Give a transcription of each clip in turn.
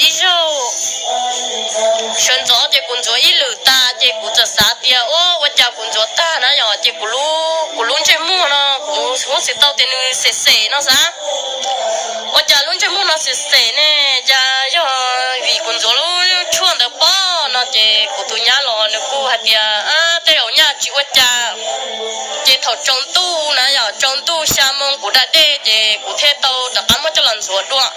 ib zaug. Sawv ntxov ces kuv ntxuav ib lwm tas ces kuv txawm xav tias ua, ua cas kuv ntxuav tag na yom, ces kuv lub, kuv lub ntsej muag no kuv hnov tsis tau tias nws xem xem no xav. Ua cas lub ntsej muag no xem xem ne? Cas yog vim kuv ntxuav lub tshuaj ntawd pob no? Ces kuv tus nyab los nws kuj hais tias tej zaum nyaj tsis ua cas. Ces thaum tsaus ntuj na yom, tsaus ntuj xya moo kuv da dej ces kuv thiaj tau rov qab muab coj los ntxuav dua.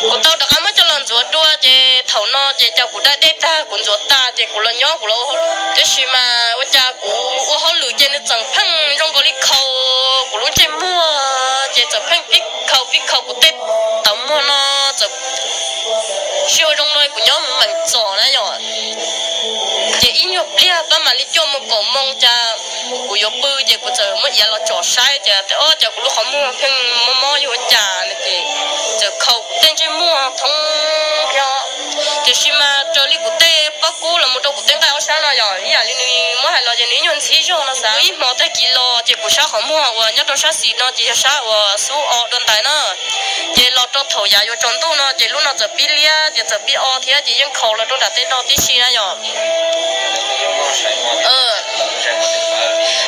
Kuv tau rov qab muab coj los ntxuav dua ces thaum no ces cas kuv da dej tag kuv ntxuav tas ces kuv los nyob kuv los ua hauj lwm. Tiam sis mas ua cas kuv ua hauj lwm ces nws txawm pheej zoo nkaus li khaus kuv lub ntsej muag ces txawm pheej pib khaus pib khaus kuv tej tauv muag no txawm sib ua zoo no kuv nyob meem txom na yom. Ces ib nyuag pliag pab mam li cuaj moo kaum moo cas kuv yuav pw ces kuv txawm muab iav los tsom saib ces, o, cas kuv lub qhov muag pheej mob mob yuav ua cas no ces txawm khaus kuv tej ntsej muag thoob plho. Tiam sis mas raws li kuv tej pob kub los mus rau kuv tej nqaij ob sab no yom, ib yam li nws muab hais los ces nws ib nyuag ntxhib zog no xav. Ib hmo tag kis los ces kuv sab qhov muag uas nyob rau sab xis no ces yog sab uas xub o dua ntais na. Ces los rau thaum yav yuav tsaus ntuj no ces lub no txawm pib liab ces txawm pib o thiab ces yeej khaus los rau nram tej no tib si na yom.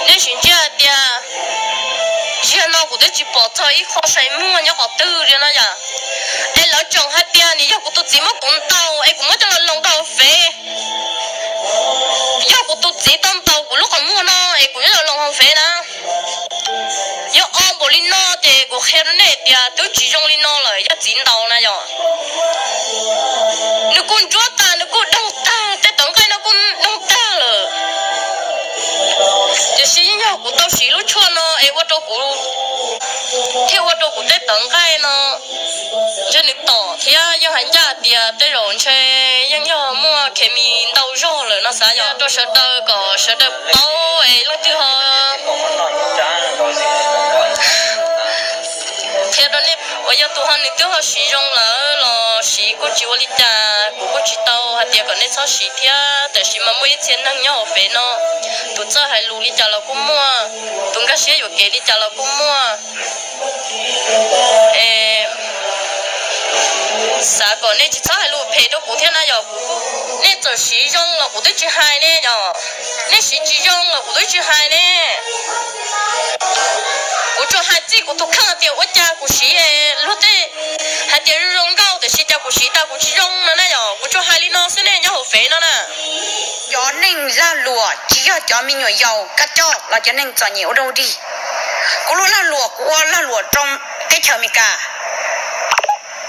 Nej sim ntsia hais tias ziag no kuv twb tsis pom txog ib qho sai muag nyob qhov twg li no yom. Es lawv tseem hais tias nws yog kuv tus txiv muab kuv ntaus es kuv muab coj los loos rau hauv Fev. Yog kuv tus txiv tau ntaus kuv lub qhov muag no es kuv muab coj los loos hauv Fev na, yog o npaum li no ces kuv qhia rau nej tias twb tsis zoo li no lawm, yog txiv ntaus na yom. Nws kuj ntsuab tag, nws kuj doog tag, tej tawv nqaij no kuj doog tag lawm. Tiam sis yeej yog kuv tau siv lub tshuaj no es ua rau kuv, thiaj ua rau kuv tej tawv nqaij no ntshe nws tom thiab yeej hais ncaj tias tej zaum ntshe yeej yog muaj khes mis ntau zog lawm no xav yom. Rau sawv daws kom sawv daws paub es leej twg ho qhia rau nej uas yog tus ho nws twb ho siv zoo lawm los siv kuj tsis ua li cas, kuv kuj tsis tau hais tias kom nej txhob siv thiab. Tab sis mas muaj ib txhia neeg nyob hauv Fev no, tus txawj hais lus li cas los kuj muaj, tus nkag siab yuam kev li cas los kuj muaj. Xav kom nej tsis txhob hais lus phem rau kuv thiab na yom. Nej txawm siv zoo los kuv twb tsis hais ne yom, nej siv tsis zoo los kuv twb tsis hais ne. Kuv tsuas hais txij kuv tus kheej tias ua cas kuv siv luag tej hais tias zoo zoo nkauj tiam sis cas kuv siv tas kuv tsis zoo no na yom. Kuv tsuas hais li no xwb nej nyob hauv Fev no na. Cov neeg lag luam tsis yog cov me nyuam yaus kab coj los cov neeg txom nyem ua dog dig. Kuv lub lag luam kuv ua lag luam rau teb chaws Amelikas,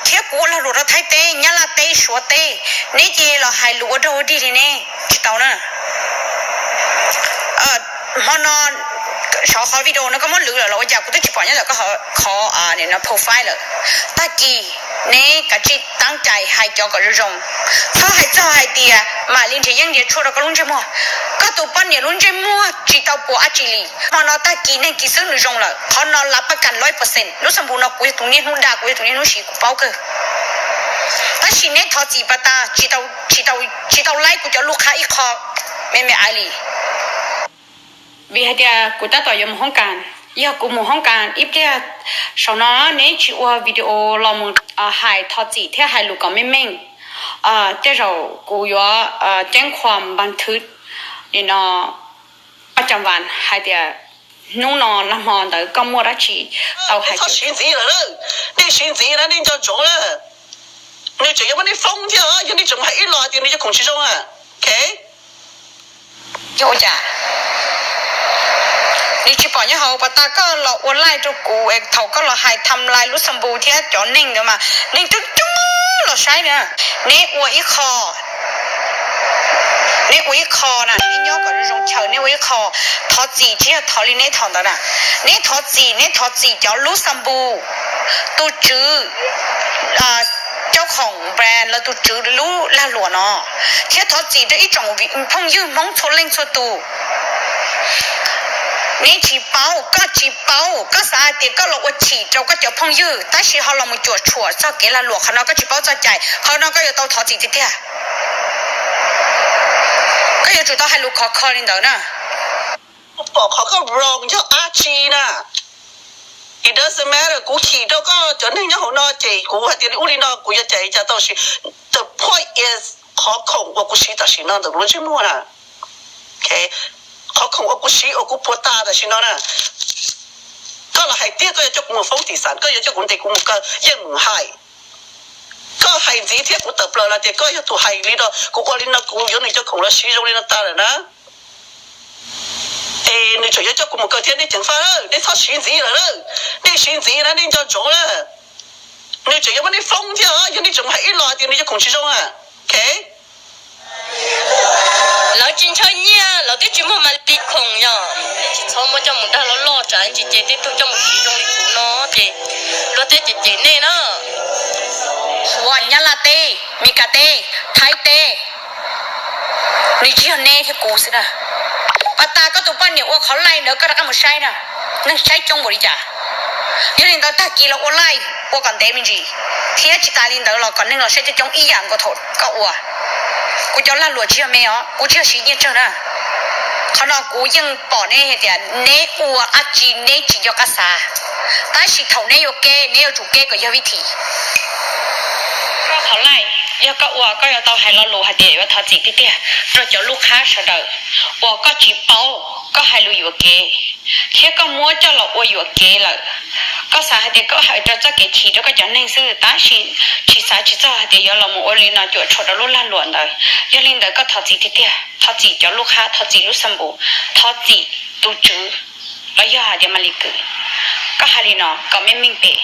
thiab kuv ua lag luam rau Thaib teb, Nyab Laj teb, Suav teb. Neb cia li los hais lus ua dog ua dig li ne, tsis tau na. Hmo no sov qhov video no koj muab lwv lawm los ua cas kuv twb tsis pom nyob ntawm koj qhov profile lawm. Tag kis neb kav tsij teeb cai hais cov kom zoo zoo, txhob hais txog hais tias mam li nrhiav yeeb nrhiav tshuaj rau koj lub ntsej muag. Koj tus poj niam lub ntsej muag tsis tau puas dab tsi li. Hmo no tag kis neeg kis xwb nws zoo lawm, qhov no lav pab kas lawm percent. Lub xab npus no kuv yog tus niaj hnub dag, kuv yog tus niaj hnub siv, kuv paub kawg. Tab sis neb thov txim pas tas, tsis tau laib kuv cov lub qhab ib qho me me ais li. Vim hais tias kuv tab tom yuav mus hoob kas, yog kuv mus hoob kas ib pliag saum no neb tsis ua video los mus hais thov txim thiab hais lus kom meej meej, tej zaum kuv yuav ceeb khuam npas thwv nim no paj cam vas hais tias hnub no nag hmo ntawd koj muaj dab tsi tau hais. Txhob siv ntxiv lawm, nej siv ntxiv na nej nco ntsoov na. Nws tseem yuav muab nej foob thiab, yog nej tseem hais ib los tias nws yog khoom tsis zoo a. Yog ua cas nws tsis pom nyob hauv pas tas koj los ua live rau kuv es thaum koj los hais tham lais lub xab npus thiab cov neeg ntawd mas neeg coob coob los saib na. Neb ua ib qho, neb ua ib qho na, neb nyob kom zoo zoo chaw, neb ua ib qho thov txim, tsis yog thov li neb thov ntawd na. Neb thov txim, neb thov txim cov lub xab npus, tus tswv, coj khoom brand los tus tswv lub lag luam no, thiab thov txim rau ib tsoom phooj ywg Hmoob txhua leej txhua tus. Neb tsis paub, koj tsis paub, koj xav hais tias koj los ua chim rau koj cov phooj ywg tab sis ho los mus cuam tshuam txog kev lag luam, qhov no koj tsis paub txoj cai, qhov no koj yuav tau thov txim tiag tiag. Koj yuav tsum tau hais lus khov kho li ntawd na. Pom qhov koj wrong yog dab tsi na? Doesn't matter, kuv chim rau koj cov neeg nyob hauv no ces kuv hais tias li ub li no kuv yuav cais li cas tau, the point is qhov khoom uas kuv siv tam sim no ntawm kuv lub ntsej muag na, qhov khoom uas kuv siv uas kuv puas tas tam sim no na, koj los hais tias koj yuav coj kuv mus foob tim xam, koj yuav coj kuv ntes kuv mus kaw yeej mus hais. Koj hais ntxiv thiab kuv tawm plaws los tias koj yog tus hais li no, kuv ua li no kuv yuav nws cov khoom los siv zoo li no tas lawm na. Es nws tseem yuav coj kuv mus kaw thiab, nej ceev faj, nej txhob siv ntxiv lawm, nej siv ntxiv na nej nco ntsoov na, nws tseem yuav muab nej foob thiab, yog nej tseem mus hais ib los tias nws cov khoom tsis zoo a. Lawv tsis ntshaw nyiaj, lawv twb tsis muaj mas li khoom yog. Tsis txhob muab coj mus dag loj loj tsam ntsis ces tej tug coj mus siv zoo li kuv no ces luag tej cem cem nej na. Ua Nyab Laj teb, Mes Kas teb, Thaib teb, nws tsis yog neb thiab kuv xwb na. Pas tas koj tus poj niam ua qhov laij ntawd koj rov qab mus saib na, neeg saib coob npaum li cas. Yog li ntawd tag kis los ua laij ua kom ntev me ntsis, thiab tsis tas li ntawd los kom neeg los saib coob coob ib yam nkaus thaum koj ua. Kuv cov lag luam tsis yog me os, kuv tsis yog siv nyiaj tsawg na. Qhov no kuv yeej pom neb hais tias neb ua dab tsi neb tsis nco qab xav, tab sis thaum neb yuav kev neb yuav tsum kev kom yog vib thim. Koj qhov laij, yog koj ua koj yuav tau hais lo lus hais tias yuav thov txim tiag tiag rau cov lub qhab sawv daws uas koj tsis paub, koj hais lus yuam kev thiab koj muab coj los ua yuam kev lawm. Koj xav hais tias koj hais rau txoj kev chim rau koj cov neeg xwb tab sis tsis xav tsis txog hais tias yuav los mus ua li no cuam tshuam rau lub lag luam ntawd. Yog li ntawd koj thov txim tiag tiag, thov txim cov lub qhab, thov txim lub xab npus, thov txim tus tswv los yog hais tias Malis Kwm. Koj hais li no kom meej meej pem,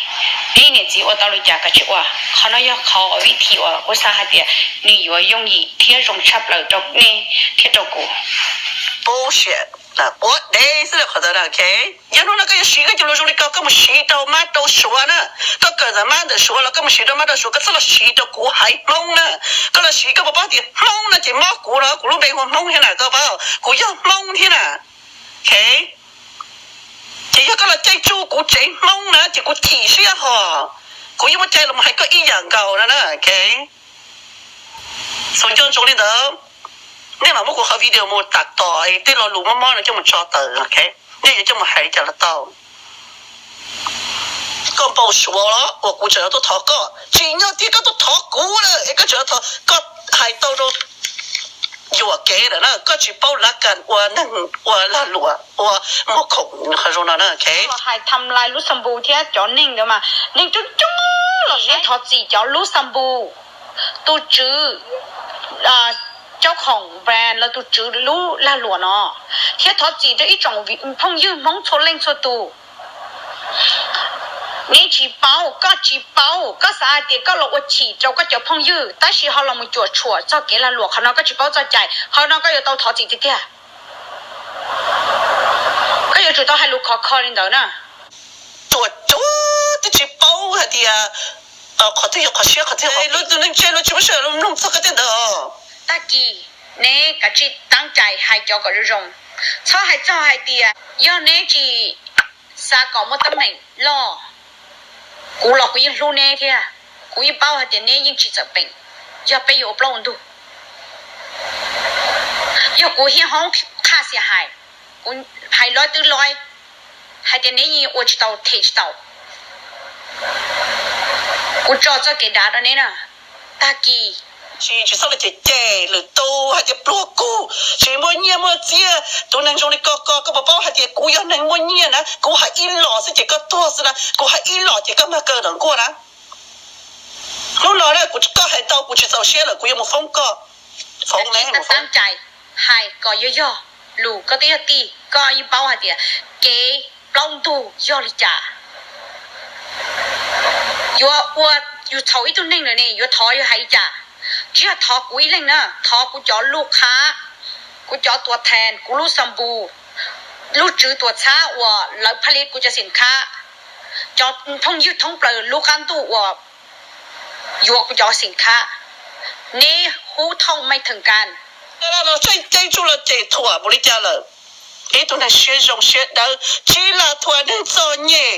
peb niam txiv ua tau li cas koj tsis ua. Qhov no yog qhov uas vib thim uas kuv xav hais tias nws yuav yooj yim thiab zoo tshaj plaws rau nej thiab rau kuv. Bullshit, quav dev xwb qhov ntawd. Yog hnub no koj yuav siv koj cov lus zoo li ko koj mus siv rau mab rau suav na. Koj kawm ntawm mab ntawm suav los koj mus siv rau mab rau suav, koj txhob los siv rau kuv haiv Hmoob na. Koj los siv koj puas paub tias Hmoob no ces mob kuv no, kuv lub npe hu Hmoob thiab na, koj paub kuv yog Hmoob thiab na. Ces yog koj los caij tsuj kuv tsev Hmoob na ces kuv chim siab hos, kuv yeej muaj cai los hais koj ib yam nkaus no na. Xav nco ntsoov li ntawd, nej mam muab kuv qhov video mus tam tom tej lo lus mob mob no coj mus tso tawm, nej yuav coj mus hais li cas los tau. Koj npau suav los uas kuv tseem yuav tuaj thov koj, tsim nyog tias koj tuaj thov kuv lawm es koj tseem yuav thov, koj hais tau rau yuam kev lawm na, koj tsis paub lav kas ua neeg ua lag luam ua muag khoom qhov zoo no na. Hais tham lais lub xab npus thiab cov neeg ntawd mas neeg coob coob los neb thov txim cov lub xab npus, tus tswv, cov khoom brand los tus tswv lub lag luam no, thiab thov txim rau ib tsoom phooj ywg Hmoob txhua leej txhua tus. Neb tsis paub, koj tsis paub, koj xav hais tias koj los ua chim rau koj cov phooj ywg tab sis ho los mus cuam tshuam txog kev lag luam, qhov no koj tsis paub txoj cai, qhov no koj yuav tau thov txim tiag tiag. Koj yuav tsum tau hais lus khov kho li ntawd na. Tuam tuam twb tsis paub hais tias qhov twg yog qhov siab qhov twg yog qhov, lub tus neeg tseg lub tsis muaj sij hawm los mloog txog koj tej ntawd. Tag kis neb kav tsij teeb cai hais cov kom zoo zoo, txhob hais txog hais tias yog neb tsis xav kom muaj teeb meem loj, kuv los kuv yeej hlub neb thiab. Kuv yeej paub hais tias neb yeej tsis txawm peem, yog peb yuav ua plaub ua ntug. Yog kuv hiab hoob qhaj xia hais, kuv hais lawv twb lawv hais tias neb yeej ua tsis tau them tsis tau. Kuv tso txoj kev dav rau neb na, tag kis. Tsis, tsis txhob li ces cem lwm tus hais tias pluag kuj tsis muaj nyiaj muaj txiag, tus neeg zoo li ko ko, koj puas paub hais tias kuv yog neeg muaj nyiaj na, kuv hais ib los xwb ces koj tuag xwb na, kuv hais ib los ces koj mag kaw tom nkuaj na. Hnub no na kuv, koj hais tau kuv tsis txaus siab lawm kuv yuav mus foob koj. Foom ne, teeb cai hais kom yog yog lus, koj twb yog tij, koj yeej paub hais tias kev plaub ntug yog li cas. Yuav ua, yus txhaum ib tug neeg lawm ne yuav thov yus hais li cas? Tsis yog thov kuv ib leeg na, thov kuv cov lub qhab, kuv cov tuam thees, kuv lub xab npus, lub tswv tuam txhab uas lawv pha li kuv cov xim khab, cov phooj ywg thoob plaws lub qab ntuj uas yuav kuv cov xim khab, neb hub thauj mej theem kas. Tseeb tsuj los cem thuam mus li cas lawm? Ib tug neeg siab zoo siab dawb, tsis lam thuam neeg txom nyem.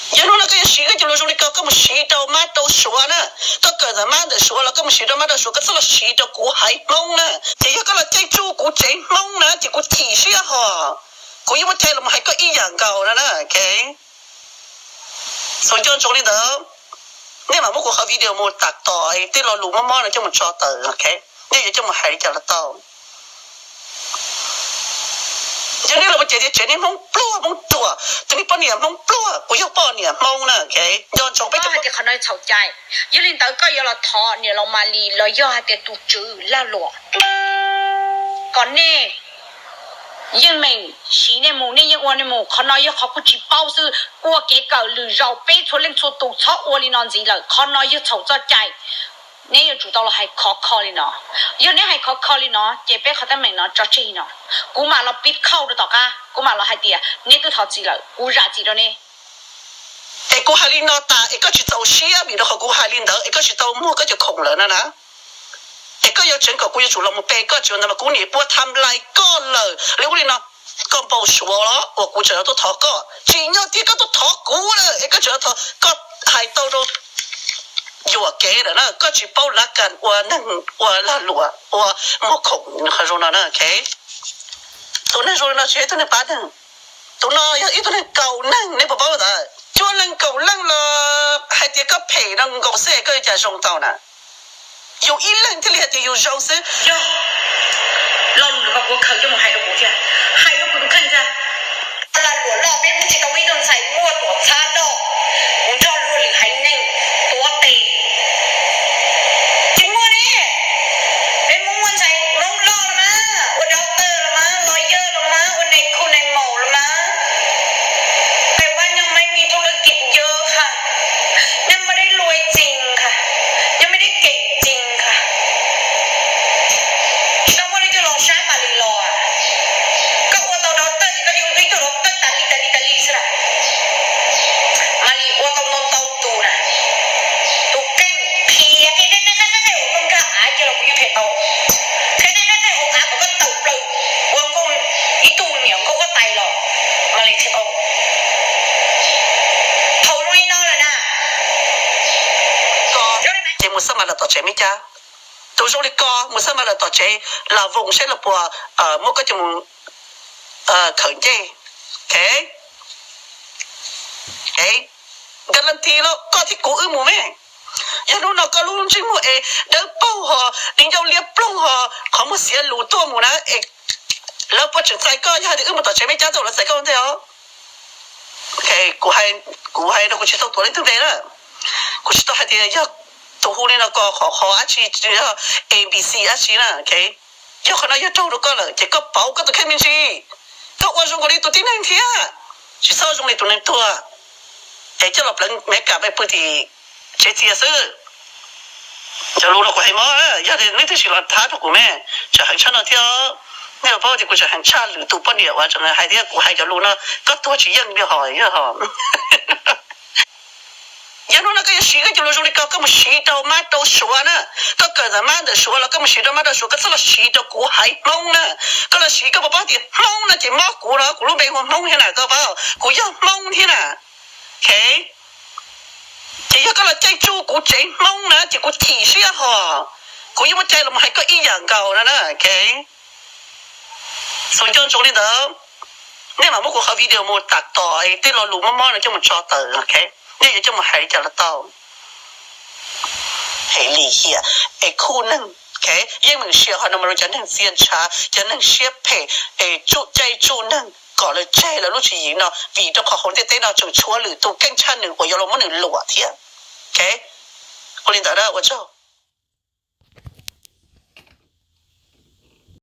Yog hnub no koj yuav siv koj cov lus zoo li ko koj mus siv rau mab rau suav na. Koj kawm ntawm mab ntawm suav los koj mus siv rau mab rau suav, koj txhob los siv rau kuv haiv Hmoob na. Ces yog koj los caij tsuj kuv tsev Hmoob na ces kuv chim siab hos, kuv yeej muaj cai los hais koj ib yam nkaus no na. Txhua nco ntsoov li ntawd, nej mam muab kuv qhov video mus tam tom tej lo lus mob mob no coj mus tso tawm, ok? Nej yuav coj mus hais li cas los tau. Yog nej los mus ces tias tsev niag Hmoob pluag Hmoob ruam, tus niag poj niam Hmoob pluag, kuv yog poj niam Hmoob na, ok? Nco ntsoov peb cov hais tias qhov no txhaum cai. Yog li ntawd koj yuav los thov niam laus Malis los yog hais tias tus tswv lag luam, kom nej yeej meem siv nej mus, nej yeej ua nej mus. Qhov no yog qhov kuj tsis paub xwb, kuj ua kev kawm lwm zaus, peb txhua leej txhua tus txhob ua li no ntxiv lawm. Qhov no yog txhaum txoj cai. Neb yuav tsum tau los hais khov kho li no. Yog neb hais khov kho li no ces peb qhov teeb meem no tso tseg no. Kuv mam los pib khauj rau tom qab, kuv mam los hais tias neb twb thov txim lawm, kuv zam txim rau neb. Es kuv hais li no tas es koj tsis txaus siab vim rau qhov kuv hais li ntawd es koj tsis tau muag koj cov khoom lawm no na. Es koj yuav tseev kom kuv yuav tsum los mus pe koj tsis ua ntawd mas kuv niam ua tham lais koj lawm li ub li no. Koj npau suav los uas kuv tseem yuav tuaj thov koj, tsim nyog tias koj tuaj thov kuv lawm es koj tseem yuav thov, koj hais tau rau yuam kev lawm na, koj tsis paub lav kas ua neeg ua lag luam ua muag khoom qhov zoo no na, ok? Tus neeg zoo li no tsis yog ib tug neeg pab neeg, tus no yog ib tug neeg kaum leej, nej puas paub ntawd? Cuaj leej kaum leej los hais tias koj phem no nkaus xwb koj yuav cas zoo tau na? Yus ib leeg thiaj li hais tias yus zoo xwb. Yog lo lus no koj kuv khaws coj mus hais rau kuv thiab, hais rau kuv tus kheej thiab. Lag luam loj, peb kuj tsis tau muaj ib tug ntxhais muaj tuam txhab loj, kuv nrog luag lwm haiv neeg tuav tes. Tsis muaj ne. Peb Hmoob muaj ntxhais Hmoob loj los mas, ua doctor los mas, lawyer los mas, ua nais khu nais maum los mas. Tại vì anh em mấy mình trong đơn kiện dơ hả? Nhưng mà đây lùi chỉnh hả? Nhưng mà đây kỉnh chỉnh hả? Tsis tau muaj leej twg los saib Malis los. Koj ua tau doctor ces koj yeej ua ib tug doctor tas li tas li tas li xwb na. Malis ua tau ntau ntau tus na. Tus keej qhia qhia qhia qhia qhia ua nkauj nkag av cia los kuv yeej qhia tau. Qhia qhia qhia qhia hauv av kom koj tawm plaws ua nkauj ib tug niam nkauj huab tais los Malis qhia tau. Thaum zoo li no lawm na, ces mus xab mas lawm tom tsev me cab. Tus zoo li ko mus xab mas lawm tom tsev, lam voos saib los puas muab koj coj mus khawm ncej. Ok, guarantee los koj thiab kuv wb mus me. Yog hnub no koj lub ntsej muag es dawb paug ho, di ncauj liab ploog ho, qhov muag xiav lus tuaj mus na es lawv puas tseem txais koj? Yog hais tias wb mus tom tsev me cab tau lawv txais koj ua ntej os. Kuv hais rau kuv tsis tau tuav leej twg npe na. Kuv tsis tau hais tias yog tus hu li no ko qhov qhov dab tsi, yog A B C dab tsi na. Yog qhov no yog raug rau koj lawm ces koj pauv koj tus kheej me ntsis. Koj ua zoo nkaus li tus tib neeg thiab, tsis txhob zoo li tus neeg tuag es coj los pleev Meskas pw tim tsev txias xwb. Cov lus no kuv hais mob, yog tias nej twb tsis los thab rau kuv me, tseem heev tshaj no thiab. Nej puas paub tias kuv tseem heev tshaj lwm tus poj niam uas tseem hais thiab. Kuv hais cov lus no koj tuag tsis yeej li hos yog hos. Yog hnub no koj yuav siv koj cov lus zoo li ko koj mus siv rau mab rau suav na. Koj kawm ntawm mab ntawm suav los koj mus siv rau mab rau suav, koj txhob los siv rau kuv haiv Hmoob na. Koj los siv koj puas paub tias Hmoob no ces mob kuv los kuv lub npe hu Hmoob thiab na, koj paub kuv yog Hmoob thiab na. Ok, ces yog koj los caij tsuj kuv tsev Hmoob na ces kuv chim siab hos. Kuv yeej muaj cai los hais koj ib yam nkaus no na. Ok, xus nco ntsoov li ntawd, nej mam muab kuv qhov video mus tam tom tej lo lus mob mob no coj mus tso tawm. Ok, nej yuav coj mus hais li cas los tau. Hais lim hiam es khuj neeg, yeej meem sia ho no mas rau cov neeg txia ntshav, cov neeg siab phem es tsuj caij tsuj neeg kom lawv tseg lawv lub tswv yim no vim rau qhov hauv ntiaj teb no tseem tshuav lwm tus keej tshaj nws uas yuav los muab nws luam thiab. Ok, ua li ntawd ua tsaug.